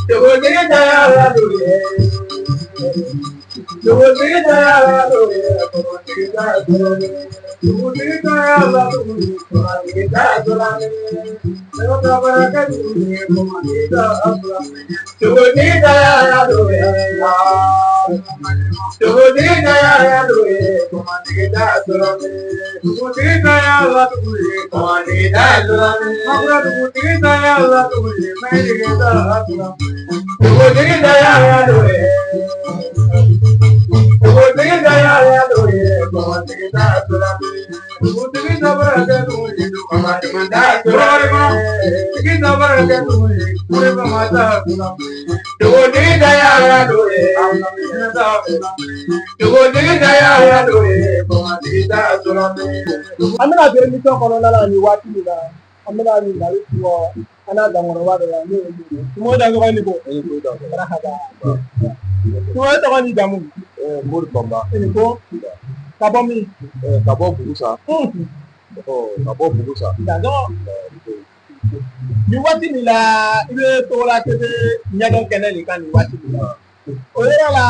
Dugutigi dayala dugu ye, dugutigi dayala dugu ye, dugutigi dayala, dugutigi dayala dugu ye, dugutigi dayala, dugutigi dayala dugu ye, dugutigi dayala dugu ye, dugutigi dayala, dugutigi dayala dugu ye, dugutigi dayala, dugutigi dayala dugu ye, dugutigi dayala dugu ye, dugutigi dayala dugu ye, dugutigi dayala, dugutigi dabara dugu ye, dugutigi dabara dugu ye, dugutigi dayala dugu ye, dugutigi dayala dugu ye, dugutigi dayala. An bɛna don émission kɔnɔna la nin waati min na, an bɛna ɲininkali sɔrɔ an n'a dankɔrɔba dɔ la, n'o ye mun ye. Sumaworo, dansɔgɔ ni ko. Marahaba. Sumaworo, e tɔgɔ ni jamu? Mori Bamba. I ni ko. Ka bɔ min? Ka bɔ Bugusa. Ka bɔ Bugusa. Dansɔgɔ. Nin waati min la, i bɛ Togola TV ɲɛdɔn kɛnɛ nin kan nin waati min na. O yɔrɔ la,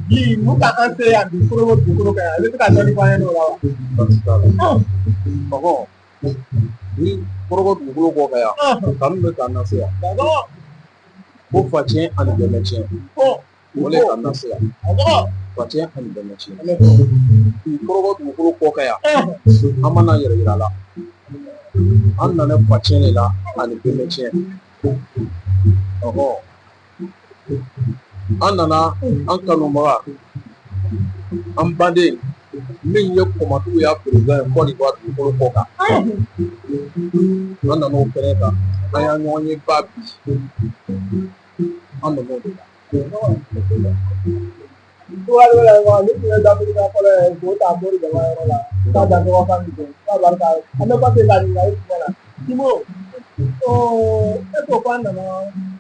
bi mun ka an se yan bi Forogo dugukolo kan yan, i bɛ se ka dɔɔni fɔ an ɲɛna o la wa? Baasi t'a la. Ɔhɔn, ni Forogo dugukolo kɔ kan yan, kanu bɛ k'an lase yan. Dansɔgɔ. Ko facɛn ani bɛnbɛcɛn. O de k'an lase yan. Dansɔgɔ. Facɛn ani bɛnbɛcɛn. Bi Forogo dugukolo kɔ kan yan, an ma na yɛrɛ yira la. An nana facɛn de la ani bɛnbɛcɛn. Ɔhɔn. An nana an kanubaga, an baden min ye kɔmatigiw ya président ye Côte d'Ivoire dugukolo kɔ kan, an nana o kɛnɛ kan, an y'an ɲɔgɔn ye ba bi, an nana o de la. Ni tun ye dakuruɲɛ fɔlɔ ye k'o ta Mori Baba yɔrɔ la k'a dansɔgɔ kan don k'a barika. An bɛ pase ka ɲininkali jumɛn na, Simo, e ko k'an nana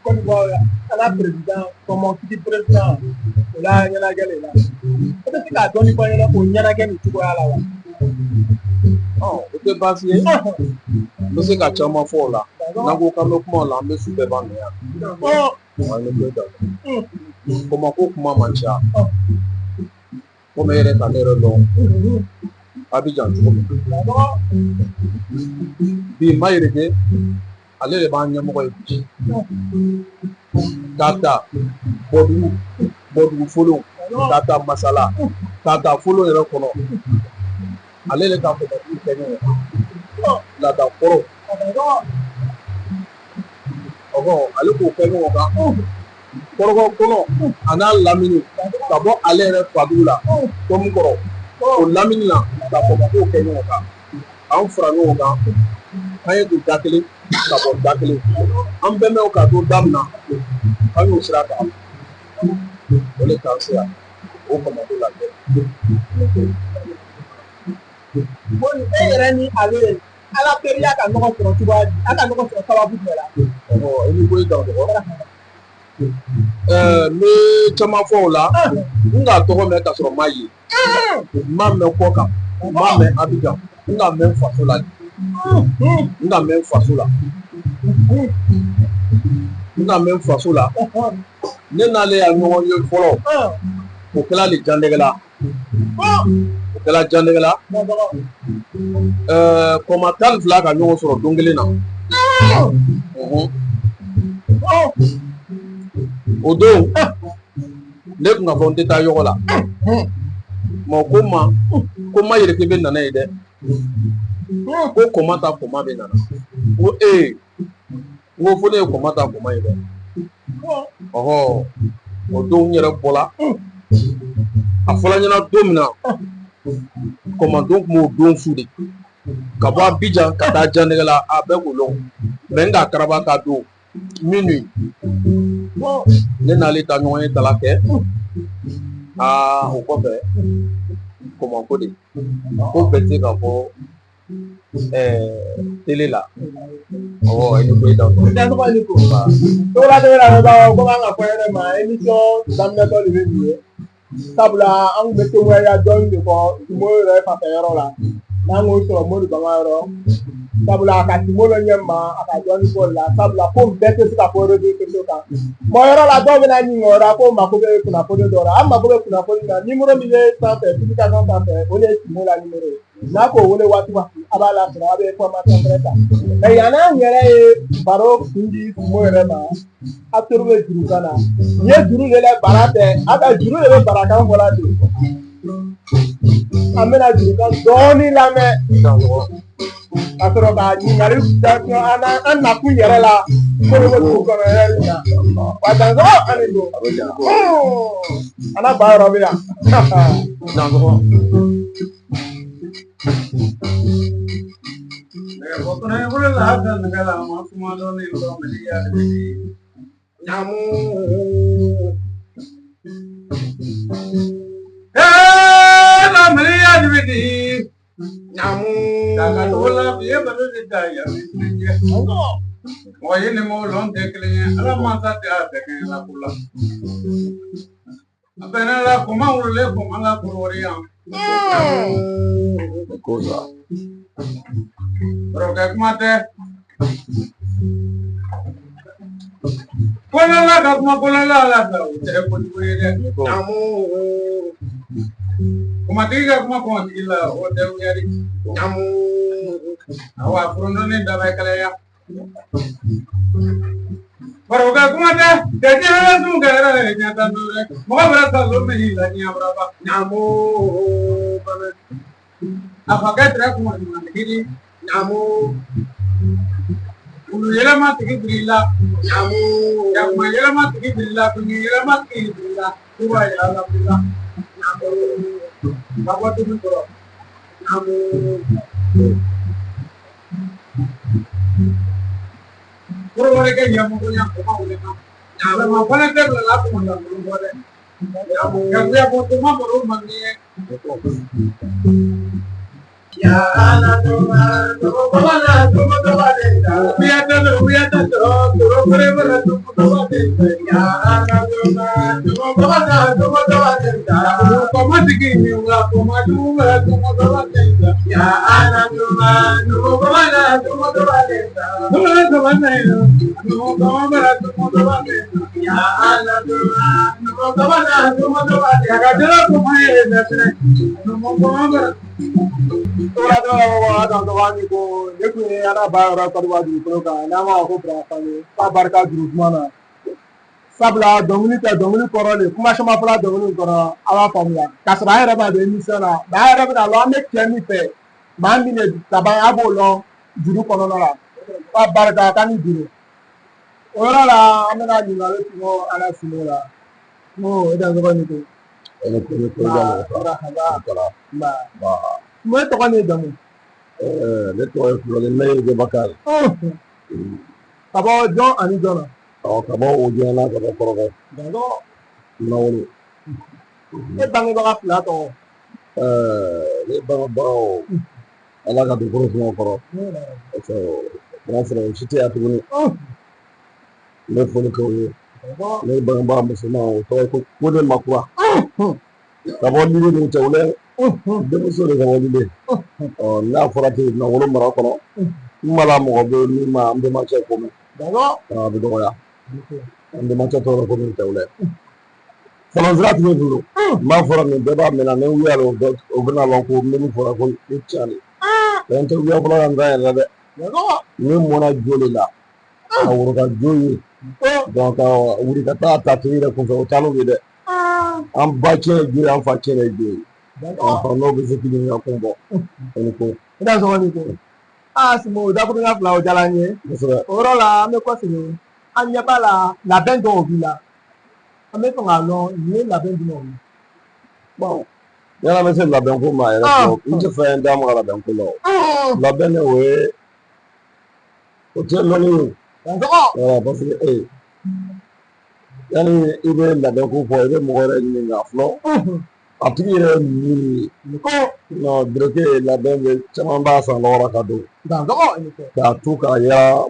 Côte d'Ivoire an ka président, kɔmɔtigi président, o la ɲɛnajɛ de la, e bɛ se k'a dɔɔni fɔ an ɲɛna o ɲɛnajɛ nin cogoya la wa? O tɛ baasi ye, n bɛ se ka caman fɔ o la. N'an ko k'an bɛ kuma o la, an bɛ su bɛɛ ban yan. Kɔmako kuma man ca, komi e yɛrɛ ka ne yɛrɛ dɔn Abidjan cogo min. Bi Mayereke, ale de b'an ɲɛmɔgɔ ye bi, k'a ta Bɔdugu, Bɔdugu Folon, k'a ta Masala, k'a ta Folon yɛrɛ kɔnɔ, ale de ka kɔmɔtigiw kɛ ɲɔgɔn kan laada kɔrɔ. Ɔhɔ, ale k'o kɛ ɲɔgɔn kan Kɔrɔgɔ kɔnɔ a n'a lamini, ka bɔ ale yɛrɛ fadugu la Tɔmukɔrɔ, o lamini na, ka kɔmɔtigiw kɛ ɲɔgɔn kan, k'an fara ɲɔgɔn kan, an ye don da kelen ka bɔ da kelen, an bɛnbaw ka to da min na, an y'o sira ta, o de k'an se yan o kɔmɔko la. Bon, e yɛrɛ ni ale, ala teriya ka ɲɔgɔn sɔrɔ cogoya di? A ka ɲɔgɔn sɔrɔ sababu jumɛn la? I ni ko i dansogo. N bɛ caman fɔ o la. N k'a tɔgɔ mɛn ka sɔrɔ n m'a ye, n m'a mɛn kɔ kan, n m'a mɛn Abidjan, n k'a mɛn faso la, n k'a mɛn faso la, n k'a mɛn faso la. Ne n'ale y'a ɲɔgɔn ye fɔlɔ, o kɛla le Jandɛgɛla, o kɛla Jandɛgɛla. Kɔma 12 ka ɲɔgɔn sɔrɔ don kelen na. O don ne tun ka fɔ n tɛ taa yɔrɔ la, mɔgɔ ko n ma ko Mayereke bɛ nana yen dɛ, ko kɔma ta kɔma bɛ nana. Ko ee, n ko fo ne ye kɔma ta kɔma ye dɛ. Ɔhɔ, o don n yɛrɛ bɔla, a fɔla n ɲɛna don min na, kɔmadon tun b'o don su de ka bɔ Abijan ka taa Jandɛgɛla, a bɛɛ k'o lɔn mɛ n k'a karaba ka don minuit. Ne n'ale ta ɲɔgɔn ye dala kɛ. Aa, o kɔfɛ kɔmako de ko bɛɛ tɛ se ka fɔ télé la. Awɔ, i ni ko i dansogo. Dansɔgɔ ni ko. Togola TV lamɛnbagaw, komi an ka fɔ yɛrɛ ma, émission daminɛtɔ de bɛ nin ye, sabula an kun bɛ témoignage dɔɔni de fɔ Simo yɛrɛ fanfɛ yɔrɔ la, n'an k'o sɔrɔ Mori Bama yɔrɔ. Sabula a ka Simo dɔ ɲɛ ma a ka dɔɔni fɔ la, sabula ko bɛɛ tɛ se ka fɔ réseaux sociaux kan. Mɔgɔ yɔrɔ la, dɔw bɛna ɲininka o la ko mako bɛ kunnafoni dɔ la. An mako bɛ kunnafoni na, numéro min bɛ sanfɛ, publication sanfɛ, o de ye Simo la numéro ye. N'a k'o wele waati waati, a b'a lasɔrɔ, a bɛ information fɛnɛ ta. Mais yan'an yɛrɛ ye baro kun di Simo yɛrɛ ma, a tori bɛ jurukan na. Nin ye juru de la bara tɛ, a ka juru de bɛ barakan fɔla ten. An bɛna jurukan dɔɔni lamɛn ka sɔrɔ ka ɲininkali an an nakun yɛrɛ la ko bɛ dugu kɔnɔ yɛrɛ na. Wa dansɔgɔ ani don an n'a ba yɔrɔ bɛ yan. Dansɔgɔ. Mɔgɔ ye ni mɔgɔ lɔn tɛ kelen ye, Ala mansa tɛ a bɛɛ kɛ la ko la. A bɛnna la kuma wulilen kuma la kɔrɔwari yan. Kosa. Kɔrɔkɛ kuma tɛ. Kɔnɔla ka kuma kɔnɔla la sa, o tɛ kojugu ye dɛ. Kumatigi ka kuma kumatigi la, o tɛ wuyali. Awa furundonni da bɛ kalaya. Barokɛ kuma tɛ, tɛ diɲɛ sun kɛ yɛrɛ ye ɲɛ tan duuru dɛ. Mɔgɔ bɛrɛ ta lon min la diɲɛ baraba. A fakɛ tɛrɛ kuma ɲuman tigi. Wulu yɛlɛma tigi biri la. Jakuma yɛlɛma tigi biri la. Kungi yɛlɛma tigi biri la. Tuba yɛlɛ la biri la. Ka bɔ dumuni kɔrɔ. Kɔrɔbɔrɔkɛ ɲɛmɔgɔya kuma wuli kan. Alama fana tɛ bila la kuma la bɔ dɛ. Kakuya bɔ kuma baro man di ye. Ne kun ye ala ba yɔrɔ kɔrɔba dugukolo kan, n'an b'a fɔ ko Burama k'a barika juru kuma na, sabula dɔnkili tɛ dɔnkili kɔrɔ de, kuma caman fɔla dɔnkili kɔrɔ, a b'a faamuya k'a sɔrɔ an yɛrɛ b'a dɔn émission na mɛ, an yɛrɛ bɛna lɔn an bɛ cɛ min fɛ, maa min de kaban, a b'o lɔn juru kɔnɔna la k'a barika k'a ni juru. O yɔrɔ la, an bɛna ɲininkali tugu ala sini la n ko e da tɔgɔ ni ko. Ne tɔgɔ ni jamu? Ne tɔgɔ ye Kulubali Mayirike Bakari. Ka bɔ jɔn ani jɔn na? Ka bɔ o jɔn na, ka bɔ Kɔrɔgɛ. Nawolo. E bangebaga fila tɔgɔ? Ne bangebagaw, Ala ka dugukolo suma u kɔrɔ. Parce que o y'a sɔrɔ u si tɛ yan tuguni. N bɛ foli kɛ u ye. Ne bangebaga musoman, o tɔgɔ ye ko Kone Makura. Ka bɔ Lile ni Cɛwlɛ. Denmuso de ka bɔ Lile. Ɔ n'a fɔra ten Nawolo mara kɔnɔ, n ma mɔgɔ bɛ yen min ma an bɛnbakɛ ko mɛn. A bɛ dɔgɔya. An bɛnbakɛ tɔgɔ ko min Cɛwlɛ. Fɔlɔ sira tun bɛ bolo. N b'a fɔra nin bɛɛ b'a mɛn na, ni wuya o bɛna lɔn ko min fɔra ko ni tiɲɛ de. N tɛ wuya fɔlɔ ka n ta yɛrɛ dɛ. Ne mɔna jo de la. Ka woro ka jo ye. Donc ka wuli ka taa ta tigi yɛrɛ kunfɛ, o taal'o ye dɛ. An ba cɛ ye jo ye, an fa cɛ ye jo ye. N'o bɛ se k'i ɲininka kun bɔ. O ni ko. I da sɔgɔ ni ko. Aa Simo, dakurunya fila, o diyara n ye. Kosɛbɛ. O yɔrɔ la, an bɛ kɔsegin. An ɲɛ b'a la, labɛn dɔw b'i la. An bɛ fɛ k'a lɔn nin ye labɛn jumɛnw ye? Bon, yala an bɛ se labɛn ko ma yɛrɛ fɔlɔ. N tɛ fɛn d'a ma ka labɛn ko la o. Labɛn ne o ye, o tɛ lɔnni ye. Voilà, parce que yanni i bɛ labɛn ko fɔ, i bɛ mɔgɔ yɛrɛ ɲininka fɔlɔ. A tigi yɛrɛ ye mun ye? Non, Bereke labɛn bɛ caman b'a san lɔgɔ la ka don. K'a to ka yaala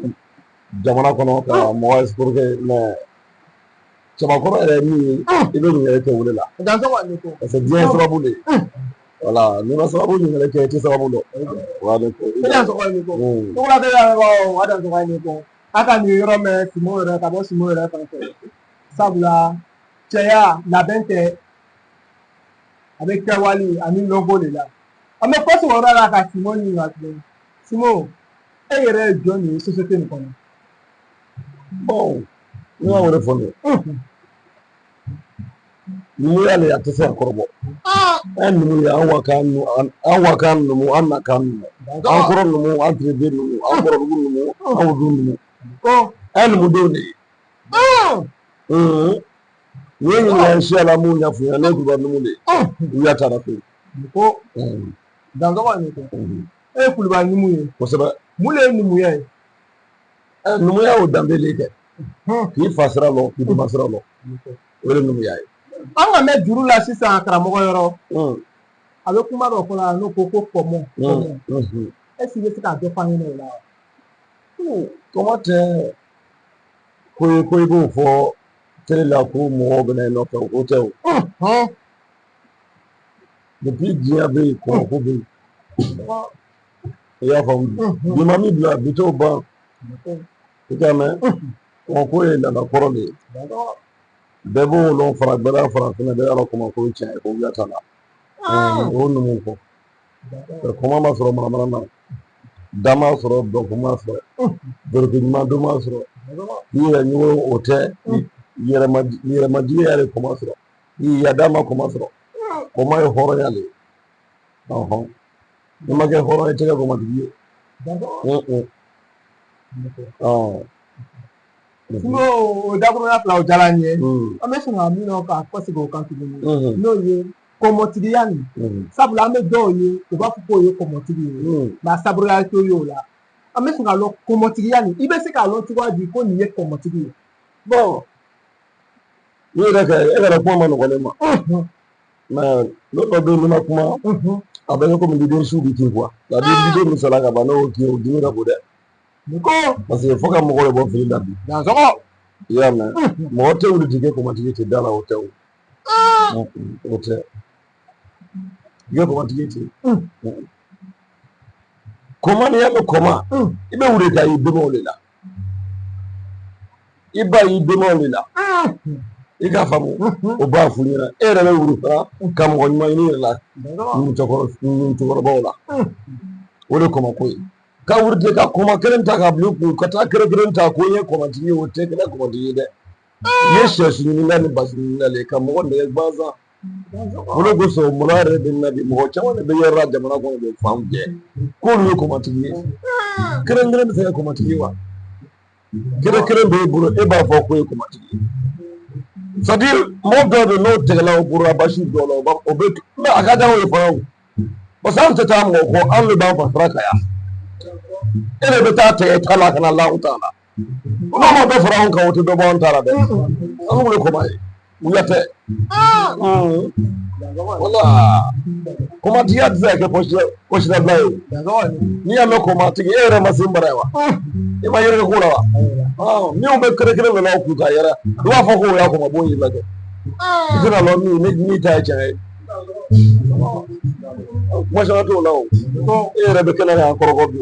jamana kɔnɔ ka mɔgɔ escroquer, mais cɛbakɔrɔ yɛrɛ ye min ye, i bɛ ɲininkali kɛ o de la. Parce que diɲɛ ye sababu de ye. Wala n'i ma sababu ɲininkali kɛ, i tɛ sababu dɔn. Wa ne ko. I dansɔgɔ i ni ko. Togola TV lamɛnbagaw, a dansɔgɔ i ni ko. A ka nin yɔrɔ mɛn Simo yɛrɛ ka bɔ Simo yɛrɛ fan fɛ. Sabula cɛya labɛn tɛ, a bɛ kɛwale ani lɔnko de la. An bɛ kɔsegin o yɔrɔ la ka Simo ɲininka tuguni. Simo, e yɛrɛ ye jɔn de ye société nin kɔnɔ? Bon, ne b'a wele fɔ ne. Numuya le, a tɛ se ka kɔrɔbɔ. An numu ye, an wa kan numu, an wa kan numu, an na kan numu. An kɔrɔ numu, an tileben numu, an kɔrɔdugu numu, an wudu numu. An ye numudenw de ye. N'i ye ɲininka siya la, mun ɲɛfɔ ɲɛna, ne ye kulubali numu de ye. U y'a taara pewu. Ko dansɔgɔ ni ko. E ye kulubali numu ye. Kosɛbɛ. Mun de ye numuya ye? Numuya y'o danbe de kɛ. K'i fa sira lɔn, k'i baba sira lɔn. O de ye numuya ye. An ka mɛn juru la sisan karamɔgɔ yɔrɔ. A bɛ kuma dɔ fɔ la n'o ko ko kɔmɔ. Kɔmɔ. Est-ce que i bɛ se k'a dɔ fɔ an ɲɛna o la wa? Kɔmɔ tɛ ko ye ko i b'o fɔ télé la ko mɔgɔw bɛ na i nɔfɛ, o tɛ o. Depuis diɲɛ bɛ yen, kɔmɔ ko bɛ yen. I y'a faamu? Bi ma min bila, bi t'o ban. I k'a mɛn, kɔmɔ ko ye laada kɔrɔ de ye. Bɛɛ b'o lɔn, faragbɛla farafinna bɛɛ y'a dɔn kɔmɔ ko ye tiɲɛ ye, ko wuya t'a la. O numu kɔ. Kɔmɔ ma sɔrɔ manamana na, da ma sɔrɔ, dɔnko ma sɔrɔ, dɔrɔki ɲuman don ma sɔrɔ, i yɛrɛ ɲugun o tɛ, yɛrɛmajigin yɛrɛ kɔmɔ sɔrɔ, i yada ma kɔmɔ sɔrɔ. Kɔmɔ ye hɔrɔnya le ye. Ɔhɔn, n'i ma kɛ hɔrɔn ye, i tɛ kɛ kɔmɔtigi ye. N'o dakurunya fila, o diyara n ye. An bɛ sɔn ka min dɔn ka kɔsegin o kan tuguni, n'o ye kɔmɔtigiya nin. Sabula an bɛ dɔw ye, u b'a fɔ k'o ye kɔmɔtigi ye, nka sabuya t'o ye o la. An bɛ sɔn k'a lɔn kɔmɔtigiya nin, i bɛ se k'a lɔn cogoya di ko nin ye kɔmɔtigi ye? Bon, n'i yɛrɛ kɛ, e yɛrɛ kuma ma nɔgɔn ne ma. Mais n'o dɔ bɛ yen, n'i ma kuma, a bɛ kɛ komi diden su bɛ kin quoi. C'est à dire diden min sara ka ban, n'o kin, o dimi ka bon dɛ. Ko parce que fo ka mɔgɔ de bɔ fili la bi. Dansɔgɔ. I y'a mɛn, mɔgɔ tɛ wuli k'i kɛ kɔmɔtigi ten da la, o tɛ o. O tɛ. I kɛ kɔmɔtigi ten. Kɔma, n'i y'a mɛn kɔma, i bɛ wuli ka i bɛnbaw de la. I ba y'i bɛnbaw de la. I k'a faamu, o b'a f'u ɲɛna. E yɛrɛ bɛ wuli fana ka mɔgɔ ɲuman ɲini i yɛrɛ la, numu cɛkɔrɔbaw la. O de ye kɔmɔko ye. Ka wuli ka kɔma kelen ta k'a bila i kun, ka taa kelen kelen ta ko n ye kɔmɔtigi ye, o tɛ kɛlɛ kɔmɔtigi ye dɛ. I ye sɛsu ɲininka ni basi ɲininka le ka mɔgɔ nɛgɛ gansan. O de kosɔn maloya yɛrɛ bɛ na bi, mɔgɔ caman de bɛ yɔrɔ la jamana kɔnɔ bɛ fan bɛɛ k'olu ye kɔmɔtigi ye. Kelen kelen bɛ se ka kɔmɔtigi ye wa? Kelen kelen b'e bolo, e b'a fɔ k'o ye kɔmɔtigi ye. C'est à dire mɔgɔ dɔw bɛ yen, n'o tɛgɛla o bolo basi dɔw la, o bɛ mais a ka d'anw ye fana o. Parce que anw tɛ taa mɔgɔ kɔ, anw de b'an fa sira kan yan. E de bɛ taa tɛgɛ ta la ka na la anw ta la. N'o ma dɔ fara anw kan, o tɛ dɔ bɔ anw ta la dɛ. An wele kɔma ye, wuya tɛ. Wala kɔmatigiya tɛ se ka kɛ kɔsilabila ye o. N'i y'a mɛn kɔmatigi, e yɛrɛ ma se n bara ye wa? I ma yɛrɛ ko la wa? Minnu bɛ kere kelen nana o kun ka yɛrɛ, i b'a fɔ k'o y'a kɔma bon y'i lajɛ. I tɛna lɔn min min ta ye tiɲɛ ye. Kuma caman t'o la o. E yɛrɛ bɛ kɛnɛ kan kɔrɔbɔ bi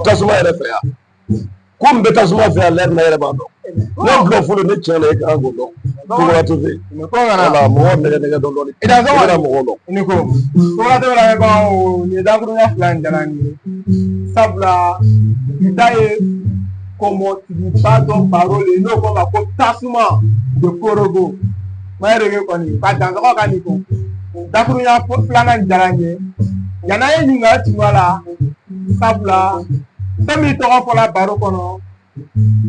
tasuma yɛrɛ fɛ yan. Ko min bɛ tasuma fɛ yan lɛri na, yɛrɛ b'a dɔn. Ne bila fɔlɔ ne tiɲɛ na, e kan k'o dɔn. Togola TV. Wala mɔgɔ nɛgɛ nɛgɛ dɔɔnin dɔɔnin. I dansɔgɔ. I bɛna mɔgɔw dɔn. Ni ko Togola TV lamɛnbagaw, nin ye dakurunya fila in diyara n ye. Sabula bi ta ye kɔmɔtigiba dɔ baro le ye, n'o ko ma ko tasuma de Korogo. Mayɛrɛke kɔni ka dansɔgɔ ka nin ko dakurunya filanan in diyara n ye. Yan'an ye ɲininkali tun a la, sabula fɛn min tɔgɔ fɔla baro kɔnɔ,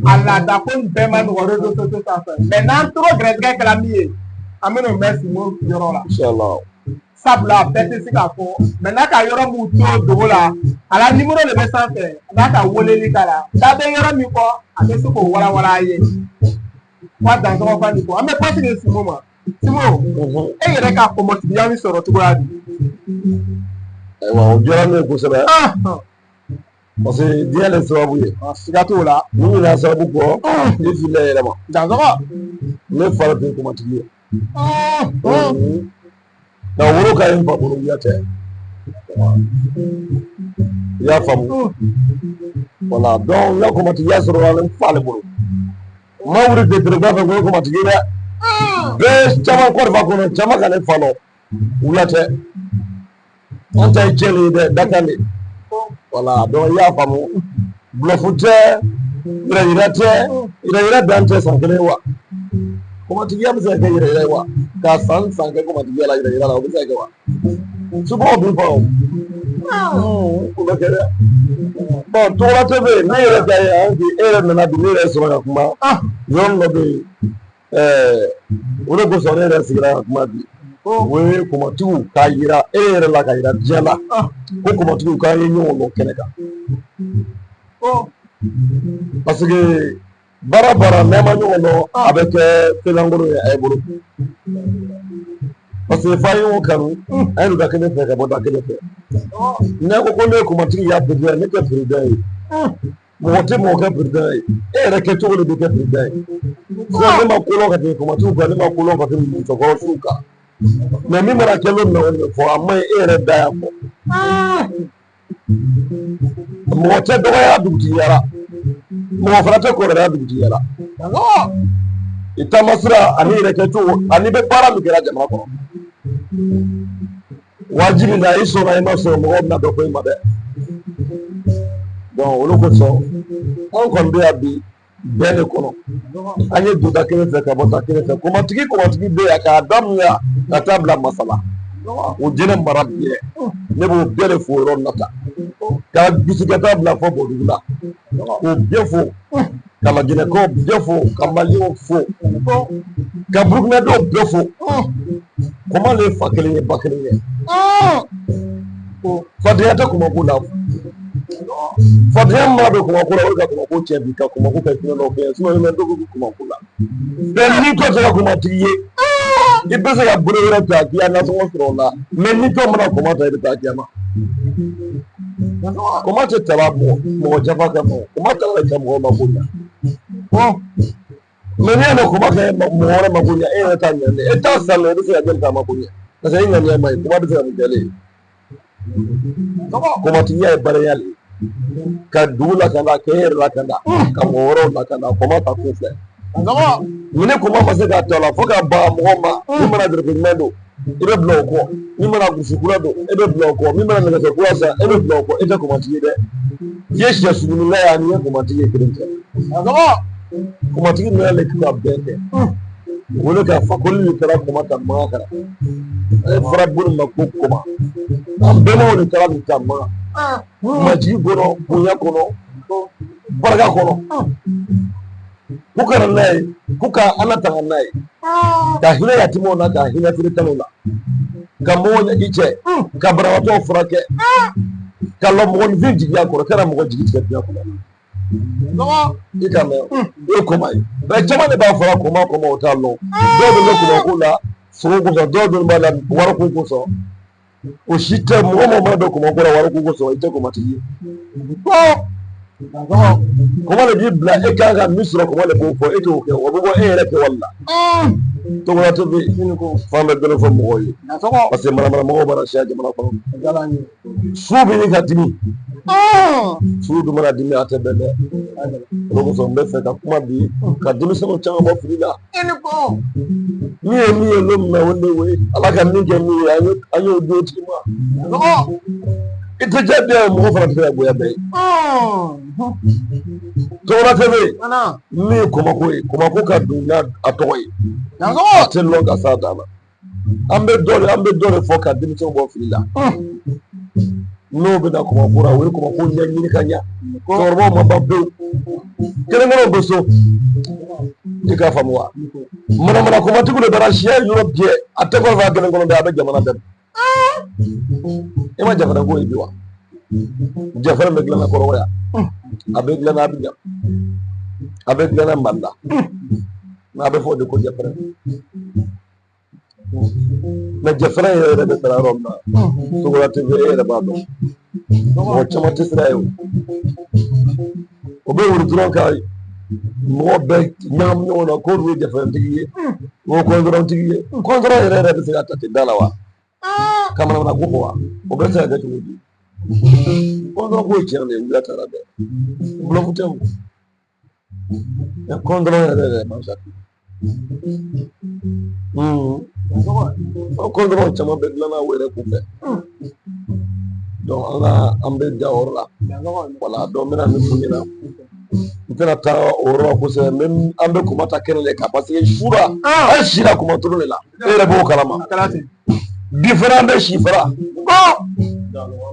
a laada ko nin bɛɛ ma nɔgɔ réseaux sociaux sanfɛ, mais n'an tora gɛrɛsɛgɛ kɛra min ye, an bɛn'o mɛn Simo yɔrɔ la. Inshallah. Sabula a bɛɛ tɛ se k'a fɔ, mais n'a ka yɔrɔ mun to dogo la, a la numéro de bɛ sanfɛ, n'a ka weleli k'a la, n'a bɛ yɔrɔ min fɔ, a bɛ se k'o walawala a ye. Wa dansɔgɔ ka nin fɔ, an bɛ kɔsegin Simo ma. Simo, e yɛrɛ ka kɔmɔtigiya nin sɔrɔ cogoya di? Ayiwa, o diyara ne ye kosɛbɛ. Parce que diɲɛ de sababu ye. Siga t'o la. Ni ɲinɛ sababu kɔ, i filila i yɛrɛ ma. Dansɔgɔ. Ne fa tun ye kɔmɔtigi ye. Nka woro ka ɲi fa bolo, wuya tɛ. I y'a faamu? Voilà, donc n ka kɔmatigiya sɔrɔla n fa le bolo. N ma wuli detereba fɛ ko n ye kɔmatigi ye dɛ. Bɛɛ caman kɔrɔba kɔnɔ, caman ka ne fa lɔn. Wula tɛ. An ta ye tiɲɛ de ye dɛ, dakan de. Voilà, donc i y'a faamu. Bluff tɛ, yɛrɛ yira tɛ, yɛrɛ yira dan tɛ san kelen wa. Kɔmatigiya bɛ se ka kɛ yɛrɛ yira ye wa? Ka san san kɛ kɔmatigiya la yɛrɛ yira la, o bɛ se ka kɛ wa? Somɔgɔw b'i fa o. O bɛ kɛ dɛ. Bon, Togola TV, ne yɛrɛ ta ye an bi e yɛrɛ nana bi, ne yɛrɛ sɔrɔ ka kuma. Yɔrɔ dɔ bɛ yen, o de kosɔn ne yɛrɛ sigira ka kuma bi. O ye kɔmatigiw k'a yira e yɛrɛ la, ka yira diɲɛ la ko kɔmatigiw k'an ye ɲɔgɔn dɔn kɛnɛ kan. Parce que baara baara n'an ma ɲɔgɔn dɔn, a bɛ kɛ fɛnlankolon ye a ye bolo. Parce que f'an ye ɲɔgɔn kanu, an ye don da kelen fɛ ka bɔ da kelen fɛ. N'a ko ko ne ye kɔmatigi y'a président ye, ne tɛ président ye. Mɔgɔ tɛ mɔgɔ kɛ président ye, e yɛrɛ kɛcogo de bɛ kɛ président ye. Sinon ne ma kolɔn ka tɛmɛ kɔmatigiw kan, ne ma kolɔn ka tɛmɛ musokɔrɔsiw kan. Mais min mana kɛ don min na, o de bɛ fɔ. A ma ɲi, e yɛrɛ da y'a fɔ. Mɔgɔ tɛ dɔgɔya dugutigiya la, mɔgɔ fana tɛ kɔrɔya dugutigiya la. I taamasira ani yɛrɛ kɛcogo ani bɛ baara min kɛra jamana kɔnɔ, wajibi la, i sɔnna i ma sɔn, mɔgɔw bɛna dɔ fɔ i ma dɛ. Donc olu kosɔn anw kɔni bɛ yan bi bɛɛ de kɔnɔ. An ye don da kelen fɛ ka bɔ da kelen fɛ. Kɔmatigi kɔmatigi bɛ yan k'a daminɛ yan ka taa bila Masala, o jinɛ mara bɛɛ, ne b'o bɛɛ de fo yɔrɔ na ta k'a bisi ka taa bila fɔ Bɔdugu la, k'o bɛɛ fo, ka Lajinɛkaw bɛɛ fo, ka Maliyɛnw fo, ka Burukinadenw bɛɛ fo. Kɔma le ye fa kelen ye, ba kelen ye. Fadenya tɛ kɔmako la. Fadenya mana don kɔmako la, o de ka kɔmako tiɲɛ bi, ka kɔmako kɛ fiɲɛ dɔw fɛ. Sinon dɔw bɛ kɔmako la. Mais n'i tɔ tɛ ka kɔmatigi ye, i bɛ se ka bolo wɛrɛ ta k'i ka nasɔngɔ sɔrɔ o la. Mais n'i tɔ mana kɔma ta, i bɛ taa kiyama. Kɔma tɛ tala mɔgɔ jafa kama, kɔma tala de ka mɔgɔ mako ɲɛ. Mais n'i y'a mɛn kɔma kɛ mɔgɔ wɛrɛ mako ɲɛ, e yɛrɛ t'a ɲɛ dɛ. E t'a san, e bɛ se ka jɔn ta mako ɲɛ? Parce que e ŋaniya ma ɲi, kɔma bɛ se ka mun kɛ ne ye? Kɔmatigiya ye barenya de ye, ka dugu lakanda, k'e yɛrɛ lakanda, ka mɔgɔ wɛrɛw lakanda. Kɔma ta kun filɛ ni kɔma ma se k'a to a la fo ka ban mɔgɔ ma. Min mana dɛrɛfɛ ɲuman don, i bɛ bila o kɔ. Min mana gosi kura don, e bɛ bila o kɔ. Min mana nɛgɛso kura san, e bɛ bila o kɔ. E tɛ kɔmatigi ye dɛ. I ye sɛ sununna ye ani ye kɔmatigi ye kelen tɛ. Kɔmatigi nana le ka bɛn kɛ, o le ka Fakoli de taara kɔma ta Makan ka na. Ale fɔra bon ma ko kɔma. An bɛnbaw de taara nin ta Makan, majigi kɔnɔ, bonya kɔnɔ, barika kɔnɔ, k'u ka na n'a ye, k'u ka Ala tanga n'a ye, ka hinɛ yatimɛw na, ka hinɛ firitanw la, ka mɔgɔw ɲɛ i cɛ, ka banabaatɔw furakɛ, ka lɔ mɔgɔninfin jigiya kɔrɔ, kana mɔgɔ jigi tigɛ diɲɛ kɔnɔ. I ka mɛn, o ye kɔma ye. Mais caman de b'a fɔra kɔma kɔma, o t'a lɔn. Dɔw bɛ kɔma ko la sogo kosɔn, dɔw dun b'a la wariko kosɔn. O si tɛ. Mɔgɔ mɔgɔ mana don kɔma ko la wariko kosɔn, i tɛ kɔmatigi ye. Kɔma de b'i bila, e kan ka min sɔrɔ, kɔma de b'o fɔ, e t'o kɛ, o bɛ bɔ e yɛrɛ kɛwale la. Togola TV fan bɛ dɔɔnin fɔ mɔgɔw ye, parce que manamana mɔgɔw b'a siya jamana kɔnɔ. Su bɛ ɲini ka dimi, su dun mana dimi, a tɛ bɛn dɛ. O kosɔn n bɛ fɛ ka kuma bi ka denmisɛnninw caman bɔ fili la. Min ye min ye don min na, o de ye Ala ka min kɛ min ye, an y'o di o tigi ma. I tɛ diya bɛɛ ye, mɔgɔ fana tɛ se ka goya bɛɛ ye. Togola TV, min ye kɔmako ye, kɔmako ka don n'a a tɔgɔ ye, a tɛ lɔn ka s'a dan na. An bɛ dɔ de fɔ ka denmisɛnw bɔ fili la. N'o bɛ na kɔmako la, o ye kɔmako ɲɛɲini ka ɲa. Cɛkɔrɔbaw ma ban pewu, kelen kelenw bɛ so. I k'a faamu wa? Manamana kɔmatigiw de bɛna siya yɔrɔ bɛɛ, a tɛ kɔfɛ a kelen kɔnɔ dɛ, a bɛ jamana bɛɛ. I ma jafara ko ye bi wa? Jafara bɛ dilanna kɔrɔbɔ yan, a bɛ dilanna Abijan, a bɛ dilanna Mali la, n'a bɛ fɔ o de ko jafara. Mais jafara yɛrɛ yɛrɛ bɛ sara yɔrɔ min na, Togola TV, e yɛrɛ b'a dɔn, mɔgɔ caman tɛ sira ye. O bɛ wuli dɔrɔn ka mɔgɔ bɛɛ ɲagami ɲɔgɔn na k'olu ye jafarantigi ye, o ye kɔntɔrɔntigi ye. Kɔntɔrɔn yɛrɛ yɛrɛ bɛ se ka ta ten da la wa? Ka manamana ko fɔ wa? O bɛ se ka kɛ cogo di? Kɔntɔrɔn ko ye tiɲɛ de ye, wula taara dɛ. Bluff tɛ o. Kɔntɔrɔn yɛrɛ yɛrɛ man sa. Kɔntɔrɔn caman bɛ dilanna o yɛrɛ kun fɛ. Donc an ka an bɛ da o yɔrɔ la. Wala donc n bɛna min f'u ɲɛna. N tɛna taa o yɔrɔ la kosɛbɛ n bɛ an bɛ koma ta kɛnɛ de kan parce que sura an sira koma turu de la. E yɛrɛ b'o kalama. Bi fana an bɛ si fara.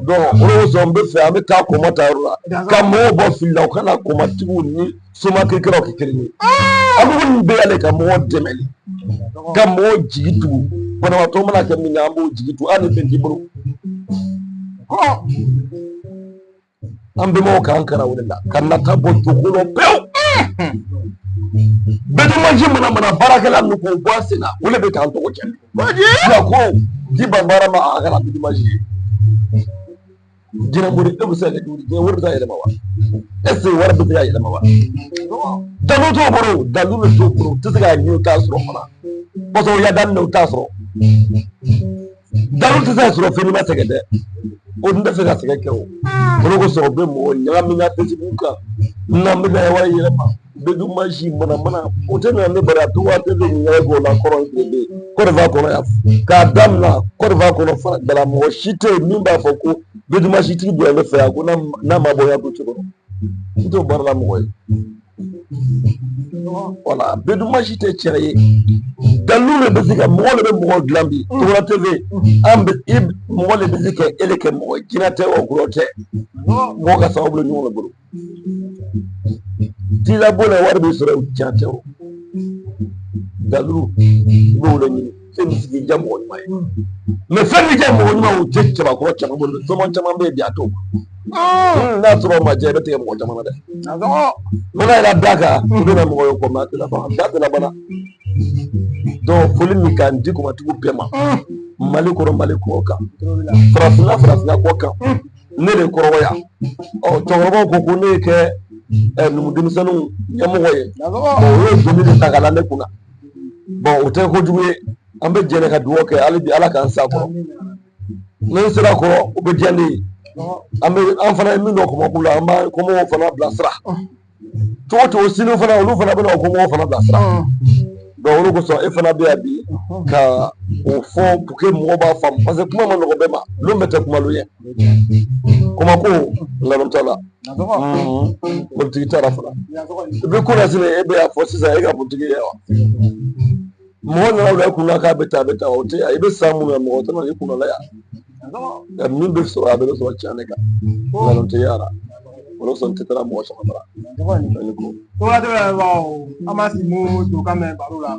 Donc o de kosɔn n bɛ fɛ an bɛ taa koma ta yɔrɔ la ka mɔgɔw bɔ fili la u kana komatigiw ni somakɛlaw kɛ kelen ye. An bɛ nin bɛɛ y'ale ka mɔgɔw dɛmɛ de ka mɔgɔw jigi tugu banabaatɔ mana kɛ min ye an b'o jigi tugu hali ni fɛn t'i bolo. An bɛnbaw k'an kalan o de la ka nata bɔ jogo la pewu. Bɛɛ mana mana baarakɛla ninnu k'o bɔ a sen na o de bɛ k'an tɔgɔ tiɲɛ. Fila ko ji ban baara ma a kana bidimaji ye. Jinɛmori e bɛ se ka kɛ cogo di? Jinɛ wari bɛ se ka yɛlɛma wa? Est ce que wari bɛ se ka yɛlɛma wa? Dalu t'o bolo, dalu de t'o bolo, u tɛ se k'a ɲini u t'a sɔrɔ fana. Parce que o ya daminɛ u t'a sɔrɔ. Dalu tɛ se ka sɔrɔ fɛn n'i ma sɛgɛn dɛ. O dun tɛ fɛ ka sɛgɛn kɛ o. O de kosɔn u bɛ mɔgɔ ɲagami na Facebook kan. N'an bɛ ka wari yɛlɛma. Bɛdumasi mana mana o tɛ na ne bari a to waati bɛ ɲininkali k'o la kɔrɔ in bɛ yen Côte d'Ivoire kɔnɔ yan k'a daminɛ Côte d'Ivoire kɔnɔ fara jala mɔgɔ si tɛ yen min b'a fɔ ko bedumasi tigi don ne fɛ yan ko n'a ma bɔ yan ko cogo n t'o baara la mɔgɔ ye wala bedumasi tɛ cɛ ye dalilu de bɛ se ka mɔgɔ de bɛ mɔgɔ dilan bi Togola TV an bɛ i mɔgɔ de bɛ se ka e de kɛ mɔgɔ ye jinɛ tɛ wa gulɔ tɛ mɔgɔ ka sababu bɛ ɲɔgɔn de bolo Tila la wari bɛ sɔrɔ tiɲɛ tɛ o dalu i b'o de ɲini fɛn bɛ se k'i diya mɔgɔ ɲuman ye mais fɛn bɛ diya mɔgɔ ɲuman o tɛ cɛbakɔrɔ caman bolo soma caman bɛ yen bi a t'o n'a sɔrɔ o ma diya i bɛ tigɛ mɔgɔ caman na dɛ mana yɛrɛ da kan i bɛna mɔgɔ ye kɔmi a tɛ laban da tɛ laban donc foli min k'an di kumatigiw bɛɛ ma mali kɔnɔ mali kɔ kan farafinna farafinna kɔ kan ne de kɔrɔbɔ yan ɔ cɛkɔrɔbaw ko ko ne ye kɛ numu denmisɛnninw ɲɛmɔgɔ ye bon o ye doni de ta ka la ne kunna bon o tɛ kojugu ye an bɛ jɛnɛ ka dugawu kɛ hali bi ala k'an s'a kɔrɔ ni n sera kɔrɔ o bɛ diya ne ye an bɛ an fana ye min dɔn kɔmɔko la an b'an kɔmɔgɔw fana bilasira cogo cogo sini fana olu fana bɛna o kɔmɔgɔw fana bilasira donc olu kosɔn e fana bɛ yan bi ka o fɔ pour que mɔgɔw b'a faamu parce que kuma ma nɔgɔ bɛɛ ma lon bɛɛ tɛ kuma lon ye kɔmɔko nkalon t'a la politiki t'a la fana i bɛ ko la sini e bɛ y'a fɔ sisan e ka politiki ye wa mɔgɔ nana wula i kunna k'a bɛ taa a bɛ taa o tɛ yan i bɛ san mun na mɔgɔ tɛ na i kunna la yan nka min bɛ sɔrɔ a bɛɛ bɛ sɔrɔ tiɲɛ de kan nkalon tɛ y'a la olu sɔn tɛ taa mɔgɔ sɔrɔ bara Togola TV an ma Simo to kan mɛn baro la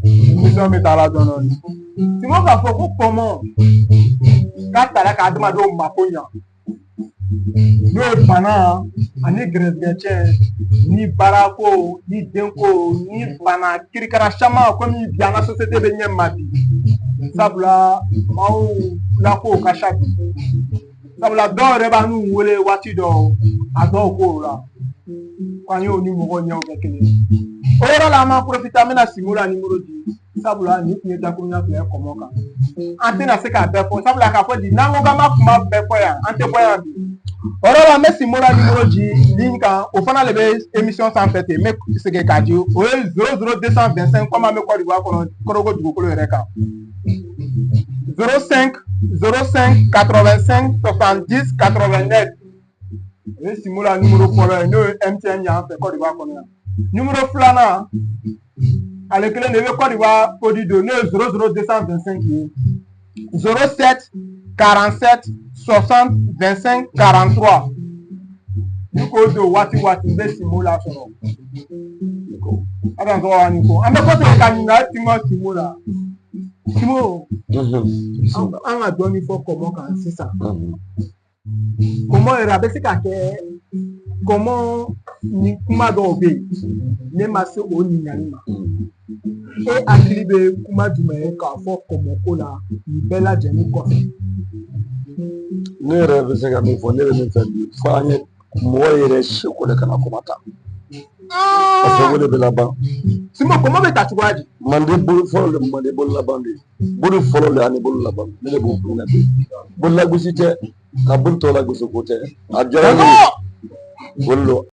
émission bɛ taa la dɔɔnin dɔɔnin Simo k'a fɔ ko kɔmɔ k'a tara ka adamadenw mako ɲa n'o ye bana ani gɛrɛsɛgɛ cɛn ni baarako ni denko ni bana kirikara caman komi bi an ka société bɛ ɲɛ ma bi sabula maaw lakow ka ca bi sabula dɔw yɛrɛ b'an n'u wele waati dɔw a dɔw kow la k'an y'o ni mɔgɔw ɲɛw kɛ kelen ye o yɔrɔ la an b'an profiter an bɛna Simo la nimoro di sabula nin tun ye dakurunya fila ye kɔmɔ kan an tɛna se k'a bɛɛ fɔ sabula k'a fɔ di n'an ko k'an b'a kuma bɛɛ fɔ yan an tɛ bɔ yan bi o yɔrɔ la n bɛ Simo la nimoro di ligne kan o fana de bɛ émission sanfɛ ten n bɛ segin k'a di o ye 00225 komi an bɛ Côte d'Ivoire kɔnɔ Korhogo dugukolo yɛrɛ kan 05 05 85 70 89 o ye Simo la nimoro fɔlɔ ye n'o ye MTN y'an fɛ Côte d'Ivoire kɔnɔ yan nimoro filanan ale kelen de bɛ Côte d'Ivoire code don n'o ye 00225 ye 07 47 60 25 43 ni k'o don waati waati n bɛ Simo lasɔrɔ a tɔgɔ ni ko an bɛ kɔsegin ka ɲininkali ti ma Simo la Simo an ka dɔɔnin fɔ kɔmɔ kan sisan kɔmɔ yɛrɛ a bɛ se ka kɛ kɔmɔ ni kuma dɔw bɛ yen ne ma se o ɲininkali ma e hakili bɛ kuma jumɛn ye k'a fɔ kɔmɔ ko la nin bɛɛ lajɛlen kɔfɛ. Ne yɛrɛ bɛ se ka min fɔ ne bɛ min fɛ bi fo an ye mɔgɔ yɛrɛ seko de kana kɔmɔ ta. Parce que o de bɛ laban. Simbo, kɔmɔ bɛ ta cogoya di? Manden bolo fɔlɔ le, manden bolo laban de ye. Bolo fɔlɔ le ani bolo laban, ne de b'o kun na bi. Bolo lagosi tɛ, ka bolo tɔ lagosi ko tɛ. A diyara ne ye. Bolo don.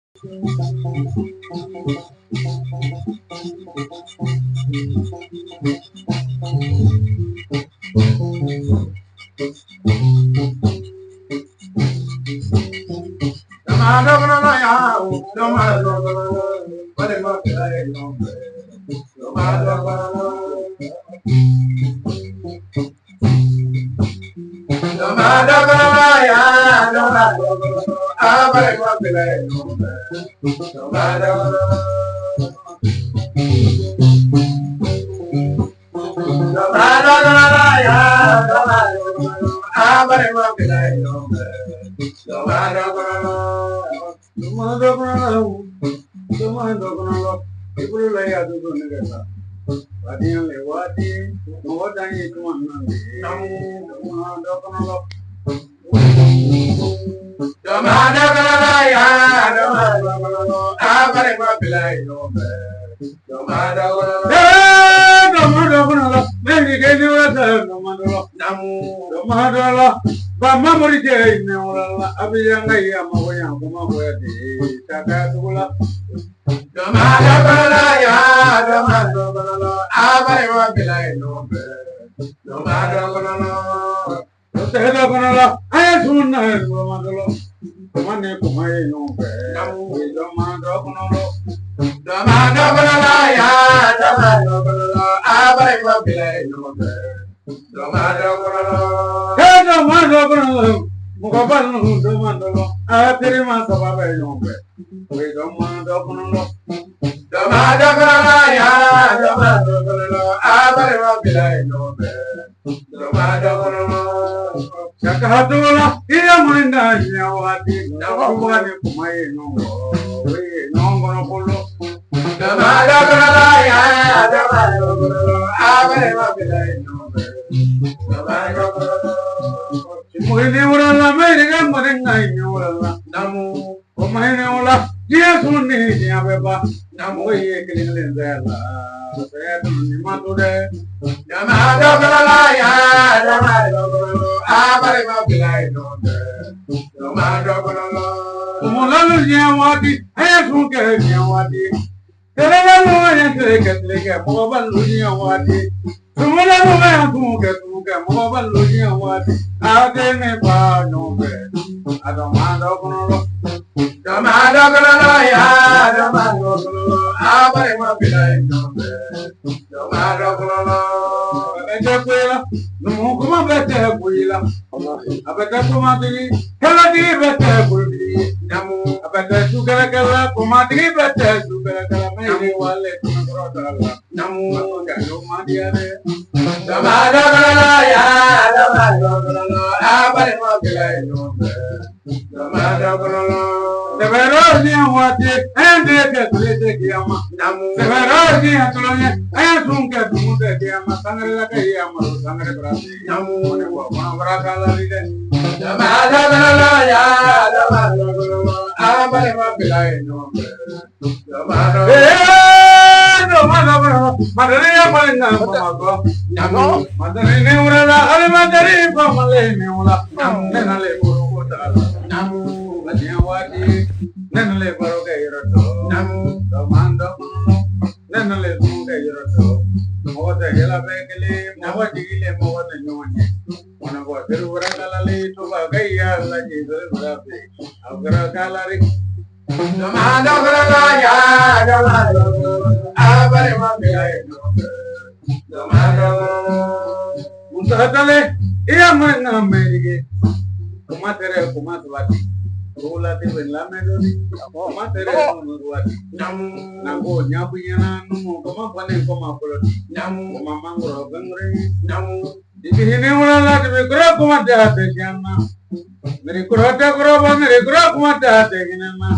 Mirikɔrɔ tɛ kɔrɔbɔ mirikɔrɔ kuma tɛ a tɛ hinɛ na.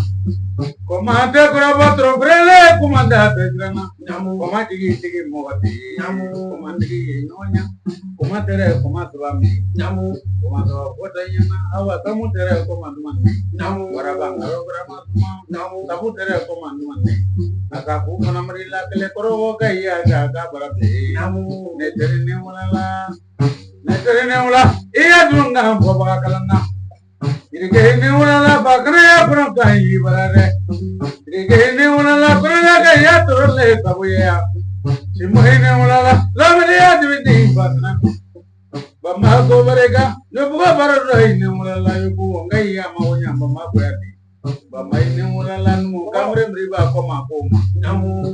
Kɔma tɛ kɔrɔbɔ tɔrɔfɛrɛle kuma tɛ a tɛ siran na. Kɔma jigi sigi mɔgɔ tɛ ye. Kɔma tigi ye ɲɔgɔn ɲɛ. Kɔma tɛrɛ kɔma saba min. Kɔma saba fɔ tɛ ɲɛna. Awa samu tɛrɛ kɔma duman ne. Waraba ŋaro barama duman. Sabu tɛrɛ kɔma duman ne. A ka ku fana mari la kɛlɛ kɔrɔbɔ ka iya ka ka bara bilen. Ne teri ne wala la. Ne teri ne wala. I ya dun ka fɔbaga kalan na. Irike ne wala la bakara ya kɔnɔ ka yi bara dɛ. Irike ne wala la kɔnɔ ka ya tɔrɔ le sabu ya. Simoyi ne wala la lamini ya dibi di basana. Bamako barika yobugo baro dɔ ne wala la yobugo nka ya ma wonya Bamako ya bi. Bamayi ne wala la numu kamre mriba kɔma ko ma.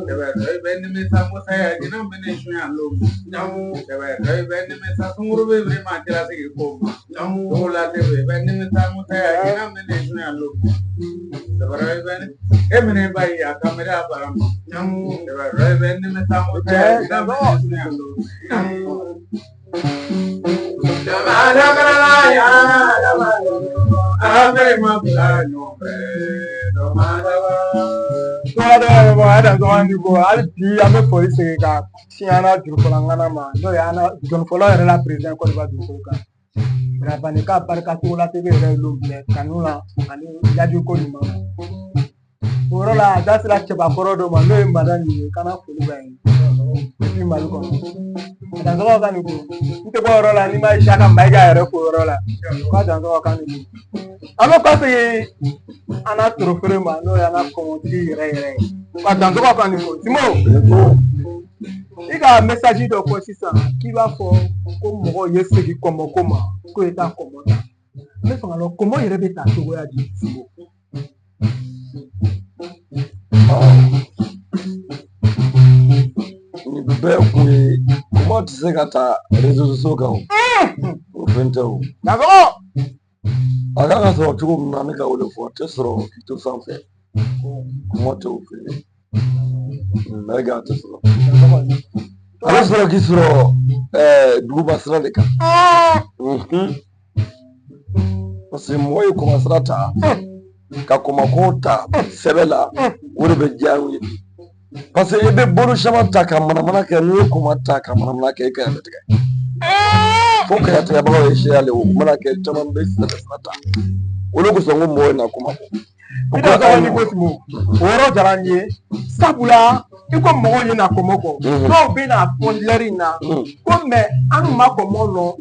Dɛbɛ dɔ i bɛ nimisa musa ya jina mene sunya lo ma. Dɛbɛ dɔ i bɛ nimisa sunguru bɛ mri ma cɛlasigi ko ma. Dɔw la tɛ i bɛ nimisa musa ya jina mene sunya lo ma. Dɛbɛ dɔ i bɛ e mene ba yi a kamera bara ma. Dɛbɛ dɔ i bɛ nimisa musa ya jina mene sunya lo ma. Jamana karala ya a bɛ ma bila ɲɔgɔn fɛ dɔ ma Ko hali bi an bɛ foli segin ka sin an ka jurufɔla ŋana ma, n'o ye an ka jɔnfɔlɔ yɛrɛ la, président Côte d'Ivoire dugukolo kan. Rabani ka barika Togola TV yɛrɛ ye lon bɛɛ kanu la ani yajiko ɲuman na. O yɔrɔ la, a da sera cɛbakɔrɔ dɔ ma, n'o ye Madani ye. Kana foli b'a ye depuis Mali kɔnɔ. Dansɔgɔ ka nin ko n tɛ bɔ yɔrɔ la n'i ma Isaka Mayiga yɛrɛ fo yɔrɔ la k'a dansɔgɔ ka nin ko. An bɛ kɔsegin an ka torofere ma, n'o y'an ka kɔmɔtigi yɛrɛ yɛrɛ ye, ka dansɔgɔ ka nin ko. Simo, i ka message dɔ fɔ sisan k'i b'a fɔ ko mɔgɔw ye segin kɔmɔko ma, ko i taa kɔmɔ ta. N bɛ fɛ ka dɔn kɔmɔ yɛrɛ bɛ ta cogoya di, Simo? Nin bɛɛ kun ye kuma tɛ se ka ta réseaux sociaux kan, o o fɛn tɛ o. Dansɔgɔ. A kan ka sɔrɔ cogo min na, ne ka o de fɔ, a tɛ sɔrɔ k'i to sanfɛ. Kuma tɛ o fɛn ye. Mayiga, a tɛ sɔrɔ. A bɛ sɔrɔ k'i sɔrɔ duguba sira de kan. Parce que mɔgɔ ye kɔma sira ta ka kɔmako ta sɛbɛ la, o de bɛ diya u ye bi. Parce que i bɛ bolo caman ta ka manamana kɛ, n'i ye kɔma ta ka manamana kɛ, i kɛrɛ bɛ tigɛ. Fo kɛrɛtigɛbagaw ye seya le o mana kɛ, caman bɛ sɛbɛ sira ta. Olu kosɔn ko mɔgɔw ye na kɔma kɔ. I dansɔgɔ ni ko Simo, o yɔrɔ diyara n ye, sabula i ko mɔgɔw ye na kɔmɔ kɔ. Dɔw bɛ na fɔ lɛri in na ko mɛ an ma kɔmɔ lɔn,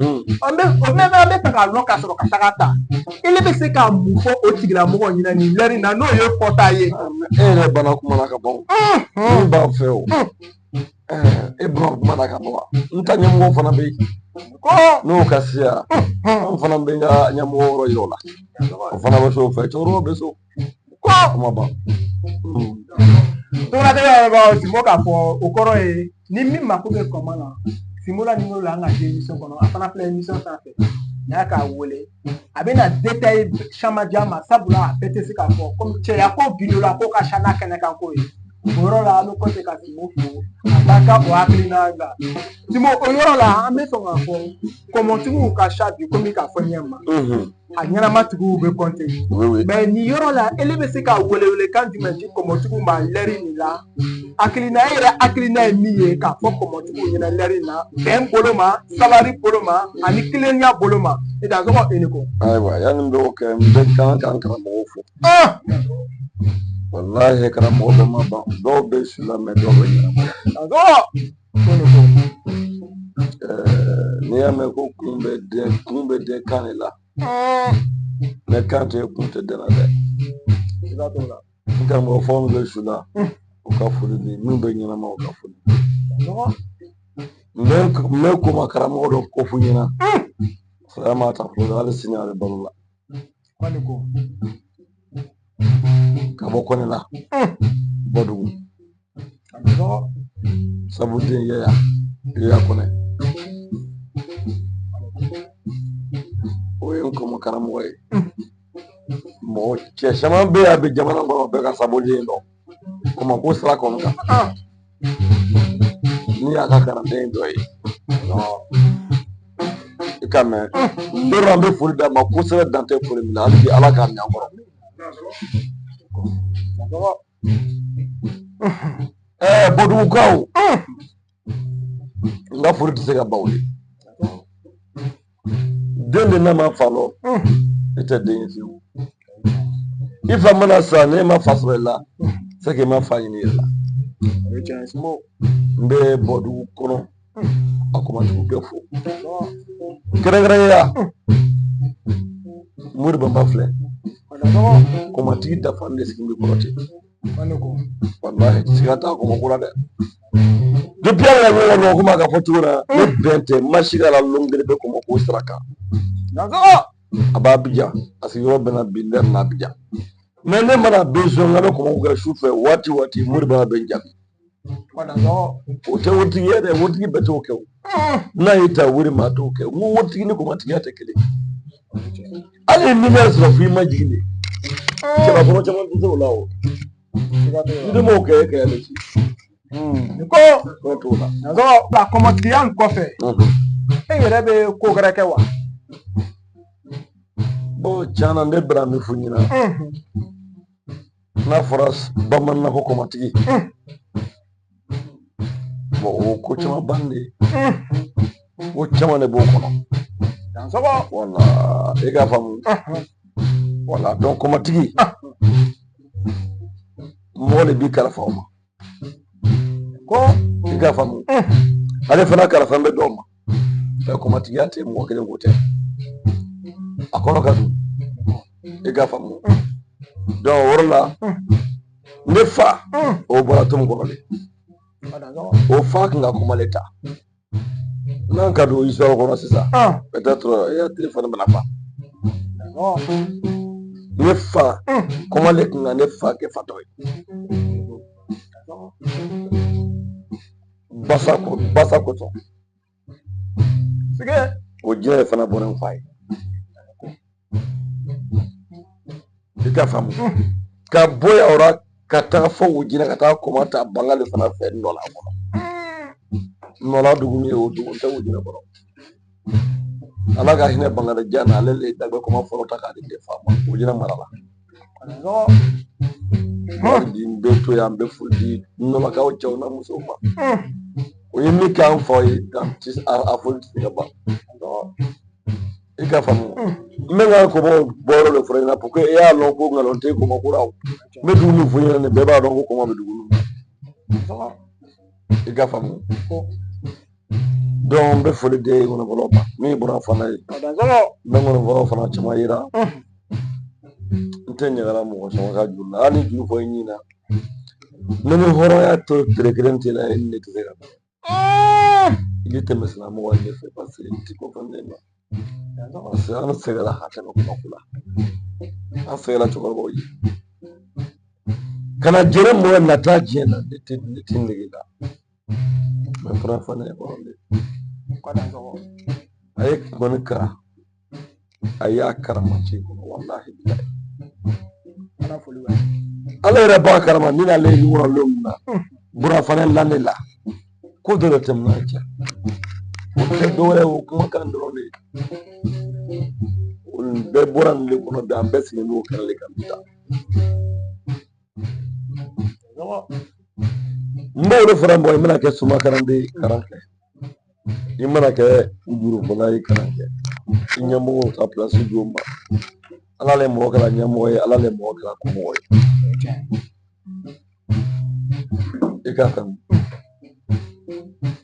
an bɛ o mɛ an bɛ fɛ k'a lɔn ka sɔrɔ ka taga ta. Ele bɛ se ka mun fɔ o tigilamɔgɔ ɲɛna nin lɛri in na, n'o ye fɔta ye? E yɛrɛ bana kumana ka ban. Min b'a fɛ o. E bana kumana ka ban wa? N ta ɲɛmɔgɔ fana bɛ yen. Ko N'o ka siya, an fana bɛ n ka ɲɛmɔgɔ yɔrɔ yira o la. O fana bɛ so o fɛ, cɛkɔrɔba bɛ so. Ko Kuma ban. Togolatigi yɛrɛ b'a Simo k'a fɔ, o kɔrɔ ye ni min mako bɛ kɔmɔ na, Simo la nimoro la, an ka di émission kɔnɔ, a fana filɛ émission sanfɛ n'a k'a wele, a bɛna détail caman di an ma, sabula a bɛɛ tɛ se k'a fɔ komi cɛya ko gindo la ko ka ca n'a kɛnɛ kan ko ye. O yɔrɔ la, an bɛ kɔse ka Simo fo a barika o hakilina la. Simo, o yɔrɔ la, an bɛ sɔn k'a fɔ kɔmɔtigiw ka ca bi, komi k'a fɔ ɲɛ ma, a ɲɛnamatigiw bɛ kɔnte. Oui. Mais nin yɔrɔ la, ele bɛ se ka welewelekan jumɛn di kɔmɔtigiw ma lɛri nin la? Hakilina, e yɛrɛ hakilina ye min ye k'a fɔ kɔmɔtigiw ɲɛna lɛri in na, bɛn bolo ma, sabari bolo ma, ani tilennenya bolo ma, e dansɔgɔ e ni ko. Ayiwa, yanni n bɛ o kɛ, n bɛ kan ka n karamɔgɔw fo. Walahi, karamɔgɔ bɛɛ ma ban. Dɔw bɛ su la mɛ dɔw bɛ ɲɛnama. Dansɔgɔ ko ni ko. N'i y'a mɛn ko kun bɛ den, kun bɛ den kan de la. Ne kan tɛ, kun tɛ den na dɛ. I b'a t'o la. N karamɔgɔ fɔ min bɛ su la, o ka foli bɛ yen. Min bɛ ɲɛnama, o ka foli bɛ yen. Dansɔgɔ. N bɛ koma karamɔgɔ dɔ ko f'u ɲɛna. Saya m'a ta fɔlɔ, hali sini a bɛ balo la. Ko ni ko. Ka bɔ Kɔnɛ la, Bɔdugu. Dansɔgɔ. Sabu den yaya yaya Kɔnɛ. O ye n kɔmɔ karamɔgɔ ye. Mɔgɔ cɛ caman bɛ yen, a bɛ jamana kɔnɔ, bɛɛ ka sabu den dɔn. Kɔmɔ ko sira kɔnɔ kan. N'i y'a ka kalanden dɔ ye, i I ka mɛn don dɔ, an bɛ foli d'a ma kosɛbɛ, dan tɛ foli min na. Hali bi Ala k'a minɛ an kɔrɔ. Bɔdugukaw, n ka foli tɛ se ka ban o ye. Den de n'a ma fa lɔn, e tɛ den ye fiyewu. I fa mana sa, n'e ma fa sɔrɔ i la, c'est que i ma fa ɲini i yɛrɛ la. N bɛ Bɔdugu kɔnɔ a kɔmatigiw bɛɛ fo, kɛrɛnkɛrɛnnenya Mori Banba filɛ, kɔmatigi dafa de sigi bɛ kɔrɔ ten. Walahi, siga t'a kɔmako la dɛ. Depuis an ka ɲɔgɔn dɔn, komi a ka fɔ cogo la, ne bɛn tɛ ma si ka la lon kelen bɛ kɔmako sira kan. A b'Abijan, a sigiyɔrɔ bɛnna bi na Abijan. Mais ne mana besoin n ka bɛ kɔmako kɛ su fɛ waati waati, Mori Banba bɛ n jaabi. O tɛ waritigi ye dɛ, waritigi bɛɛ t'o kɛ. O n'a y'i ta wari ma, a t'o kɛ. N ko waritigi ni kɔmatigiya tɛ kelen. Hali ni miliyari sɔrɔ f'i ma jigin de, cɛbakɔrɔ caman tɛ se o la. O n m'o kɛ, e kɛ ne ci. Ko fɛn t'o la. Nka kɔmɔtigiya nin kɔfɛ, e yɛrɛ bɛ ko wɛrɛ kɛ wa? Bon, tiɲɛ na, ne bɛna min fɔ ɲɛna, n'a fɔra bamanan ko kɔmatigi, bon, o ko caman ban de ye, ko caman de b'o kɔnɔ. Wala, e k'a faamu. Wala, donc kɔmatigi, mɔgɔ de b'i kalifa o ma. Ko i k'a faamu, ale fana kalifa bɛ dɔw ma. Mɛ kɔmatigiya tɛ mɔgɔ kelen ko tɛ, a kɔnɔ ka dun. I k'a faamu. Donc o yɔrɔ la, ne fa, o bɔra tomu kɔnɔ de. O fa kun ka kuma le ta. N'an ka don histoire kɔnɔ sisan, peut-être e ya téléphone bɛna fa. Ne fa, kɔma le kun ka ne fa kɛ fatɔ ye basa ko basa kosɔn. O jinɛ de fana bɔra n fa ye. I ka faamu, ka bɔ yan o la ka taa fɔ o jinɛ ka taa kɔma ta Bangali fana fɛ Nɔla kɔnɔ. Nɔla dugu min ye, o dugu tɛ o jinɛ kɔnɔ. Ala ka hinɛ Bangali jan na, ale le dagbɛ kɔma fɔlɔ ta k'a di ne fa ma o jinɛ mara la. Bi n bɛ to yan, n bɛ foli di Nɔlakaw cɛw n'a musow ma. O ye min kɛ an fa ye, dan tɛ a foli tɛ se ka ban. I ka faamu, n bɛ n ka kɔmɔ bɔyɔrɔ de fɔ i ɲɛna pour que e y'a lɔn ko nkalon tɛ kɔmɔ ko la. O n bɛ dugu min fɔ i ɲɛna nin, bɛɛ b'a dɔn ko kɔmɔ bɛ dugu min na. I ka faamu. Donc n bɛ foli di ŋɔnifɔlaw ma. Min bɔra fana ye, n bɛ ŋɔnifɔlaw fana caman yira. N tɛ ɲagara mɔgɔ caman ka juru la. Hali ni juru fɔ i ɲin na, ne ni hɔrɔnya to tere kelen tɛ la, ne tɛ se ka i bɛ tɛmɛ silamɛmɔgɔ ne fɛ, parce que n ti ko fɛn ne ma, parce que an sɛgɛnna ka tɛmɛ kuma ko la. An sɛgɛnna cɛkɔrɔbaw ye ka na jɛnɛ mɔgɔ nata diɲɛ na. Ne tɛ nege la. Mɛ fana fana ye hɔrɔn de ye. A ye kɔni kalan, a y'a karama ci kɔnɔ. Walahi bilahi, Ala yɛrɛ b'a karama. Ni n'ale ye ɲɔgɔn lon min na, bura fana la ne la ko dɔ de tɛmɛna cɛ. O tɛ dɔwɛrɛ ye, o kumakan dɔrɔn de ye. O bɛɛ bɔra nin de kɔnɔ bi. An bɛɛ sigilen b'o kɛnɛ de kan bi. Taa n b'o de fara mɔgɔ i mana kɛ sumakaranden ye, kalan kɛ. I mana kɛ jurufɔla ye, kalan kɛ. I ɲɛmɔgɔw ta pilasi d'u ma. Ala le mɔgɔ kɛra ɲɛmɔgɔ ye, Ala le mɔgɔ kɛra kɔmɔgɔ ye. I ka faamu,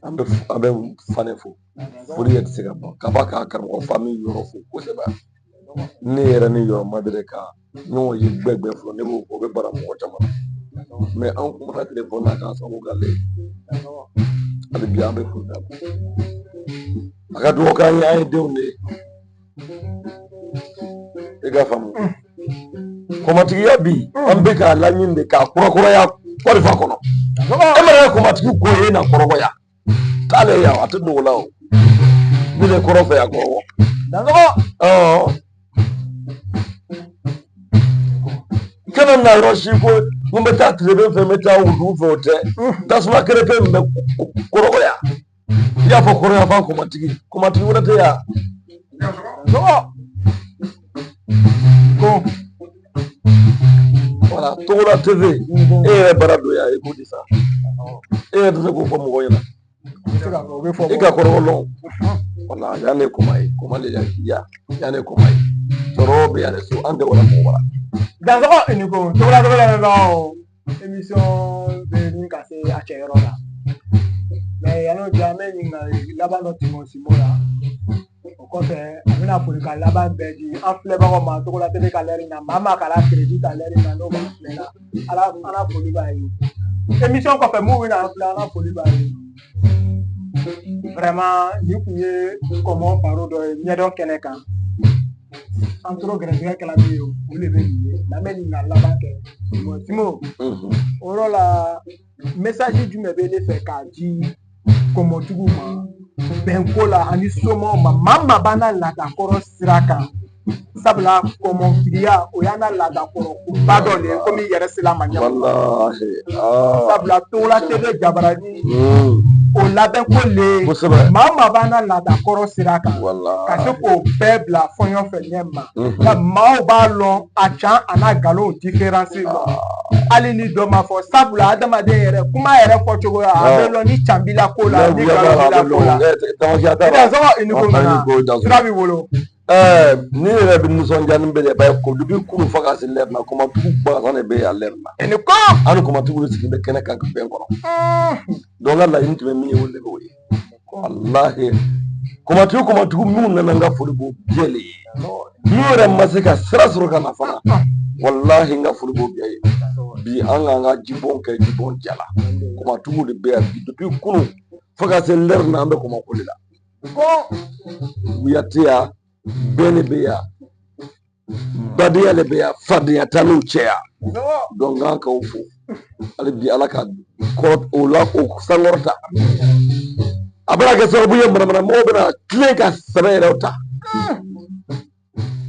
an bɛ Fanɛ fo. Foli yɛrɛ tɛ se ka ban ka ban k'a karamɔgɔ fa min yɔrɔ fo kosɛbɛ. Ne yɛrɛ ni yɔrɔ ma deli ka ɲɔgɔn ye gbɛgbɛ fɔlɔ. Ne b'o o bɛ bara mɔgɔ caman na, mɛ an kumana telefɔni na k'a sababu k'ale ye. Hali bi an bɛ foli d'a ma, a ka dugawu k'an ye, an ye denw de ye. I ka faamu, kɔmatigiya bi, an bɛ k'a laɲini de k'a kurakuraya Kɔdiwari kɔnɔ. E mana kɛ kɔmatigi ko ye, e na kɔrɔbɔya t'ale yan, a tɛ dogo la. O ne de kɔrɔ fɛ yan kɔrɔbɔ. Kana na yɔrɔ si ko n bɛ taa tileben fɛ, n bɛ taa wuludugu fɛ, o tɛ. Tasuma kerepe min bɛ kɔrɔbɔ yan, i y'a fɔ kɔrɔyanfan kɔmatigi, kɔmatigi wɛrɛ tɛ yan. Ko Voilà, Togola TV, e yɛrɛ baara don yan, i k'o di sa. E yɛrɛ tɛ se k'o fɔ mɔgɔw ɲɛna. I ka kɔrɔbɔ lɔn. Voilà, yan de koma ye, koma de yan, yan de koma ye. Sɔrɔ bɛ yan de so, an tɛ wala mɔgɔ la. Dansɔgɔ i ni ko Togola TV lamɛnbagaw, émission bɛ ɲini ka se a cɛyɔrɔ la. Mais yan'o cɛ, an bɛ ɲininkali laban dɔ tɛmɛ Simo la. O kɔfɛ, a bɛna folikan laban bɛɛ di an filɛbagaw ma Togola TV ka lɛri na. Maa maa k'a crédit ta lɛri na, n'o b'an filɛ la, ala an ka foli b'a ye. Émission kɔfɛ, mun bɛna an filɛ, an ka foli b'a ye. Vraiment, nin kun ye kɔmɔ baro dɔ ye ɲɛdɔn kɛnɛ kan. An tora gɛrɛsɛgɛ kɛla min ye, o de bɛ nin ye. N'an bɛ ɲininkali laban kɛ Simo, o yɔrɔ la, message jumɛn bɛ ne fɛ k'a di kɔmɔtigiw ma bɛnko la ani somaw ma, maa maa b'an na laadakɔrɔ sira kan? Sabula kɔmɔtigiya, o y'an na laadakɔrɔ koba dɔ de ye, komi i yɛrɛ sela ma ɲɛfɔ. Sabula Togola TV jabarani, o labɛnko le maa maa b'an na laadakɔrɔ sira kan, ka se k'o bɛɛ bila fɔɲɔ fɛ ɲɛ ma, nka maaw b'a lɔn a can a n'a nkalon différence lɔn, hali ni dɔ ma fɔ. Sabula adamaden yɛrɛ kuma yɛrɛ fɔcogoya, a bɛ lɔn ni can b'i la ko la, ni nkalon b'i la ko la. I ni ko nana sira b'i bolo. Ne yɛrɛ bɛ nisɔndiya ni bɛɛ de ye ko depuis kunun fo ka se lɛri la, kɔmɔtigiw gansan de bɛ yan lɛri la. I ni ko. An ni kɔmɔtigiw de sigilen bɛ kɛnɛ kan bɛn kɔnɔ. Donc n ka laɲini tun bɛ min ye, o de b'o ye. Walahi, kɔmɔtigiw kɔmɔtigiw minnu nana, n ka foli b'o bɛɛ le ye. Minnu yɛrɛ ma se ka sira sɔrɔ ka na fana, walahi, n ka foli b'o bɛɛ ye. Bi an k'an ka jibɔn kɛ, jibɔn jala. Kɔmɔtigiw de bɛ yan bi depuis kunun fo ka se lɛri na, an bɛ kɔmɔko de la. Wuya tɛ yan, bɛn de bɛ yan, badenya de bɛ yan, fadenya t'an n'u cɛ yan. Donc an k'aw fo hali bi, Ala ka kɔrɔ o la, o sankɔrɔta. A bɛna kɛ sababu ye, manamana mɔgɔw bɛna tilen ka sɛbɛ yɛrɛ ta.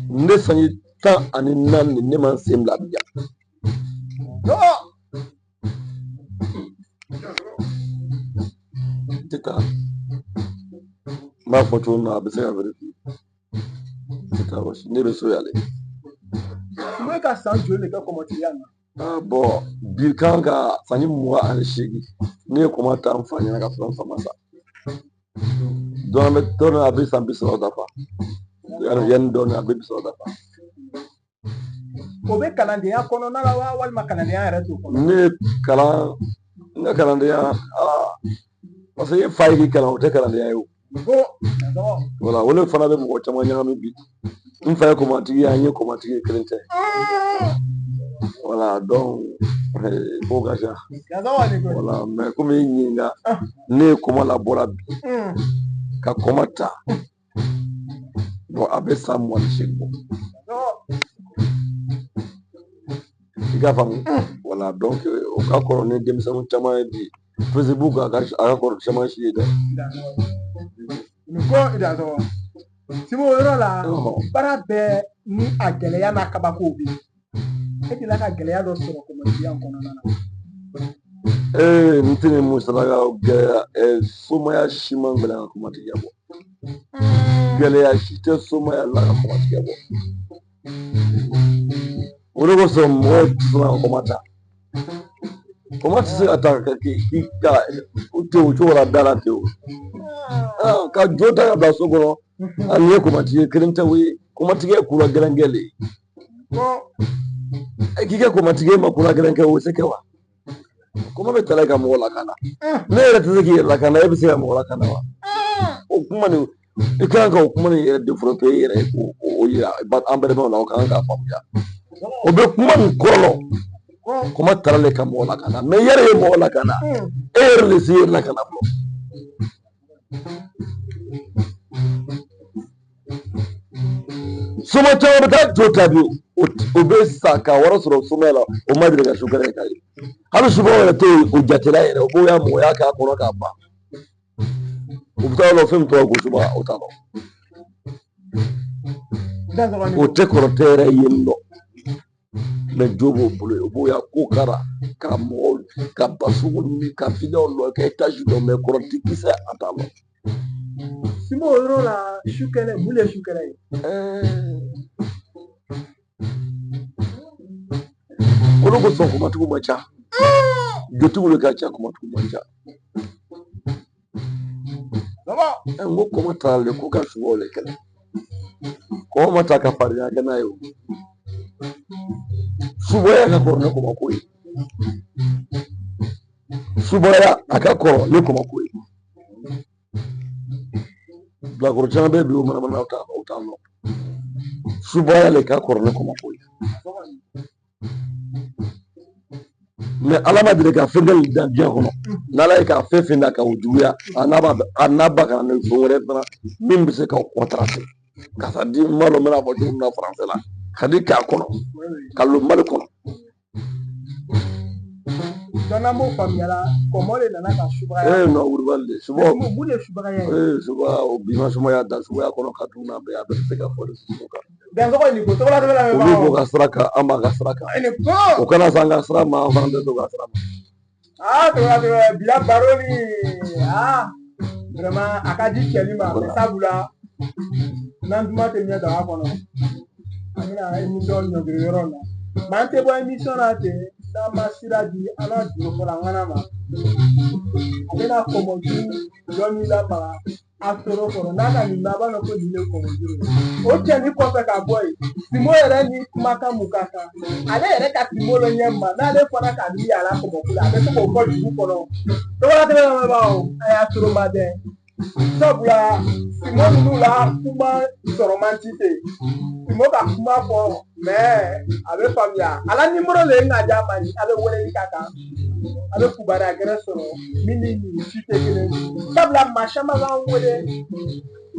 Ne sanji 14, ne ma n sen bila Abijan. N tɛ taa, n b'a fɔ cogo min na, a bɛ se ka vérifier. N tɛ taa yɔrɔ si, ne bɛ so yan de. I ka san joli de kɛ kɔmɔtigiya na? Ah bon, bi kan ka sanji 28. Ne ye kɔmɔ ta n fa ɲɛna ka sɔrɔ n fa ma sa. Donc an bɛ dɔɔnin, a bɛ san 30 dafa. Yanni dɔɔnin, a bɛ 30 dafa. O bɛ kalandenya kɔnɔna la wa, walima kalandenya yɛrɛ t'o kɔnɔ? Ne ye kalan, n ka kalandenya, aa, parce que e fa ye k'i kalan, o tɛ kalandenya ye o. Voilà, o de fana bɛ mɔgɔ caman ɲagami bi. N fa ye kɔmɔtigi ye, an ye kɔmɔtigi ye, kelen tɛ. Voilà, donc ko ka ca. Voilà, mais komi i ɲininka, ne ye kɔmɔ labɔra bi ka kɔmɔ ta. Bon, a bɛ san 28 bɔ. I k'a faamu. Voilà, donc o ka kɔrɔ ni denmisɛnnin caman ye bi. Facebook a ka kɔrɔ caman si ye dɛ. Nin ko i dansɔgɔ. Simo, o yɔrɔ la, baara bɛɛ ni a gɛlɛya n'a kabakow bɛ yen. E delila ka gɛlɛya dɔ sɔrɔ kɔmɔtigiya kɔnɔna na? Ee, n tɛ nin musaka gɛlɛya, somaya si man gɛlɛya ka kɔmɔtigiya bɔ. Gɛlɛya si tɛ somaya la ka kɔmɔtigiya bɔ. O de kosɔn mɔgɔw tɛ sɔn ka kɔmɔ ta. Kɔmɔ tɛ se ka ta ka k'i ka to o cogo la da la ten o. Ka jo ta ka bila so kɔnɔ, ani ye kɔmɔtigi ye, kelen tɛ o ye. Kɔmɔtigi ye kura gɛlɛnkɛ le ye. K'i kɛ kɔmɔtigi ye ma kura gɛlɛn kɛ, o se kɛ wa? Kɔmɔ bɛ tala ka mɔgɔ lakana. Ne yɛrɛ tɛ se k'i yɛrɛ lakana, e bɛ se ka mɔgɔ lakana wa? O kuma nin, i kan ka o kuma nin yɛrɛ développer i yɛrɛ ye k'o yira an balimaw la, o kan k'a faamuya. O bɛ kuma nin kɔrɔ, kɔmɔ tala le ka mɔgɔ lakana, mais i yɛrɛ ye mɔgɔ lakana, e yɛrɛ le s'i yɛrɛ lakana fɔlɔ. Soma caman bɛ taa jo ta bi, o bɛ sa ka wari sɔrɔ somaya la, o ma deli ka su kɛnɛ k'a ye. Hali subaw yɛrɛ t'o o jatela yɛrɛ, o b'o ya mɔgɔya k'a kɔnɔ k'a ban. U bɛ taa lɔ fɛn min tɔgɔ ko suba, o t'a dɔn. O tɛ kɔrɔtɛ yɛrɛ yen nɔ. Mais jo b'o bolo yen, o b'o ya ko kara ka mɔgɔw ka basugu ni ka fidɛw lɔ ka étage dɔ, mais kɔrɔtɛ kisɛ a t'a lɔ. Simo, o yɔrɔ la, su kɛlɛ, mun de ye su kɛlɛ ye? Olu ko sɔn kumatigiw man ca, jotigiw de ka ca, kumatigiw man ca. N ko kɔmɔ taara le ko ka subaw le kɛlɛ. Kɔmɔ ma taa ka fadenya kɛ n'a ye o. Subaya ka kɔrɔ ni kɔmɔko ye. Subaya a ka kɔrɔ ni kɔmɔko ye. Bilakoro caman bɛ bi o manamana ta o t'a lɔn. Subaya le ka kɔrɔ ni kɔmɔko ye. Mɛ Ala ma deli ka fɛn kɛ dan diɲɛ kɔnɔ, n'Ala ye k'a fɛn fɛn da ka o juguya, a n'a b'a a n'a ba ka na ni fɛn wɛrɛ fana min bɛ se ka o kɔntarase ka taa di n b'a dɔn n bɛna fɔ cogo min na faransɛ la ka di k'a kɔnɔ ka lon Mali kɔnɔ. Donc n'an b'o faamuya la, kɔmɔ de nana ka subagaya. Ee non, wulibali de suba. Mun de ye subagaya ye? Ee suba, o bi ma sumaya da subaya kɔnɔ ka dun n'a bɛɛ, a bɛɛ tɛ se ka fɔ de suba kan. Dansɔgɔ ni ko tɔgɔla tɔgɔla. Olu b'o ka sira kan, an b'a ka sira kan. Ni ko. O kana s'an ka sira ma, an fana tɛ s'o ka sira ma. Aa, tɔgɔla tɔgɔla, bila baro ni aa vraiment a ka di cɛli ma, mais sabula n'an duma tɛ ɲɛ daga kɔnɔ, an bɛna émission ɲɔngiri yɔrɔ in na. Mais an tɛ bɔ émission na ten n'an ma sira di an ka jurufɔla ŋana ma. A bɛna kɔmɔjuru dɔɔni lamaga a sɔrɔ kɔrɔ n'a ka nin mɛn, a b'a dɔn ko nin de ye kɔmɔjuru ye. O cɛni kɔfɛ ka bɔ yen, Simo yɛrɛ ni kumakan mun ka kan, ale yɛrɛ ka Simo lɔ ɲɛ ma, n'ale fɔra ka min yala kɔmɔko la, a bɛ se k'o fɔ dugu kɔnɔ. Tɔgɔla tɛmɛ lamɛnbagaw, a y'a sɔrɔ ma dɛ, sabula Simo ninnu la kuma sɔrɔ man di ten. Simo ka kuma fɔ, mais a bɛ faamuya. A la nimoro le ye ka d'a ma, a bɛ weleli ka kan, a bɛ kibaruya gɛrɛ sɔrɔ min ni nin si tɛ kelen ye, sabula maa caman b'an wele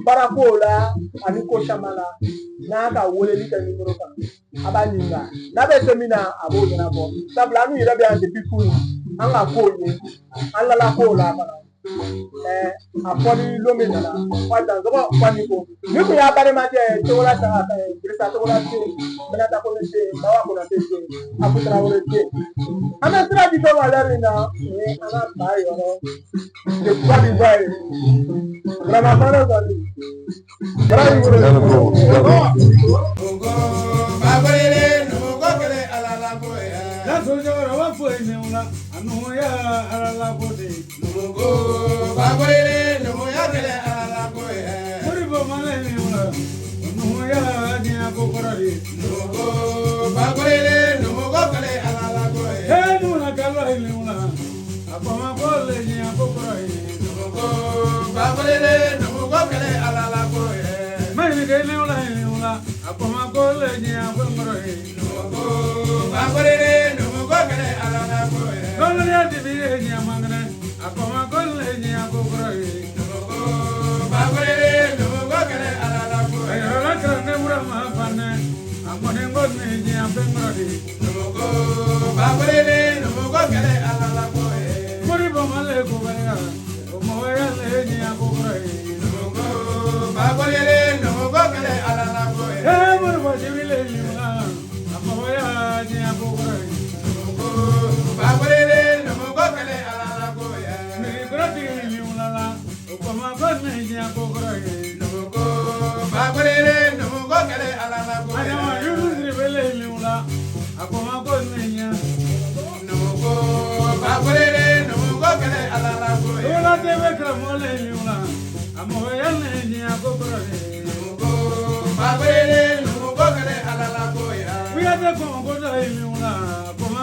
baarakow la ani ko caman la. N'a ka weleli kɛ nimoro kan, a b'a ɲininka n'a bɛ se min na, a b'o ɲɛnabɔ, sabula an yɛrɛ bɛ yan depuis kunun, an ka kow ye, an lala kow la fana. A fɔli lon min nana fa dansɔgɔ fa ni ko ni kun y'a balimakɛ ye Togola Sanga Dirisa Togola den, Minata Kone den, Bawa Konate den, Afu Tarawele den. An bɛ sira di dɔ ma lɛri in na, o ye an ka ba yɔrɔ de Côte d'Ivoire ye. Vraiment fana kɔni baara b'i bolo. Cɛkɔrɔba foyi ne la, a numuya Ala la ko de. Moribo ma ne la, o numuya diɲɛ ko kɔrɔ de. Ee numuna kalo ye la, a kɔma ko le diɲɛ ko kɔrɔ ye. Mayi ke ne la ye la, a kɔma ko le diɲɛ ko kɔrɔ ye. Bamanan dibi ye diɲɛ mankɛnɛ, a kɔma ko le diɲɛ ko kɔrɔ ye. A yɔrɔ kɛra ne wura ma fanɛ, a kɔni ko ne diɲɛ fɛn kɔrɔ de. Moribo ma le ko barika, o mɔgɔya le diɲɛ ko kɔrɔ ye. Ee Moribo dibi le la, a mɔgɔya diɲɛ ko kɔrɔ ye. Nɛgɛkɔrɔ tigi la la, o kɔma ko ne diɲɛ ko kɔrɔ ye. Adama yuru siribe le la, a kɔma ko ne ɲɛ. Togola tɛ bɛ karamɔgɔ le la, a mɔgɔya ne diɲɛ ko kɔrɔ ye. Kuyate kɔmɔ ko dɔ ye la, a kɔma